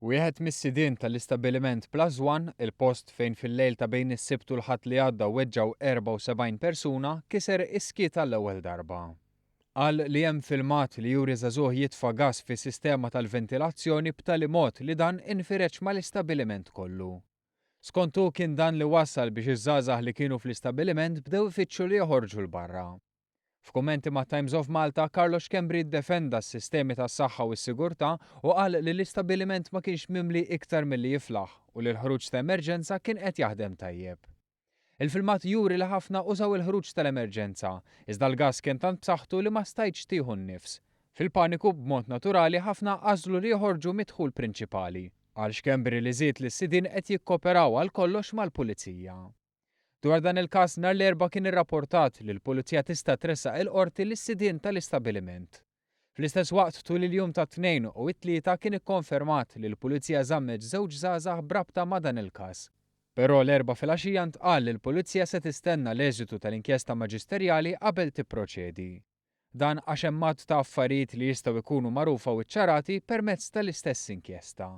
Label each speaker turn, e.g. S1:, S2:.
S1: Wieħed mis-sidien tal-istabbiliment Plus One, il-post fejn fil-lejl ta' bejn is-Sibt u l-Ħadd li għadda weġġgħu 74 persuna, kiser is-skiet għall-ewwel darba. Qal li hemm filmat li juri żagħżugħ jitfa' gass fis-sistema tal-ventilazzjoni b'tali mod li dan infirex mal-istabbiliment kollu. Skont hu kien dan li wassal biex iż-żgħażagħ li kienu fl-istabbiliment bdew ifittxu li joħorġu 'l barra. F'kummenti mat-Times of Malta, Carlo Schembri ddefenda s-sistemi tas-saħħa u s-sigurtà u qal li l-istabbiliment ma kienx mimli iktar milli jiflaħ u li l-ħruġ ta' emerġenza kien qed jaħdem tajjeb. Il-filmat juri li ħafna użaw il-ħruġ tal-emerġenza, iżda l-gass kien tant b'saħħtu li ma stajtx tieħu n-nifs. Fil-paniku, b'mod naturali ħafna għażlu li joħorġu mid-dħul prinċipali, qal Schembri li żied li s-sidien qed jikkoperaw għal kollox mal-Pulizija. Dwar dan il-każ nhar l-Erbgħa kien irrapportat li l-Pulizija tista' tressaq il-Qorti lis-sidien tal-istabbiliment. Fl-istess waqt tul il-jum tat-Tnejn u t-Tlieta kien ikkonfermat li l-Pulizija żammet żewġ żgħażagħ b'rabta ma' dan il-każ. Però l-Erbgħa filgħaxija ntqal li l-Pulizija se tistenna l-eżitu tal-inkjesta maġisterjali qabel tipproċedi. Dan għax hemm għadd ta' affarijiet li jistgħu jkunu magħrufa u ċċarati permezz tal-istess inkjesta.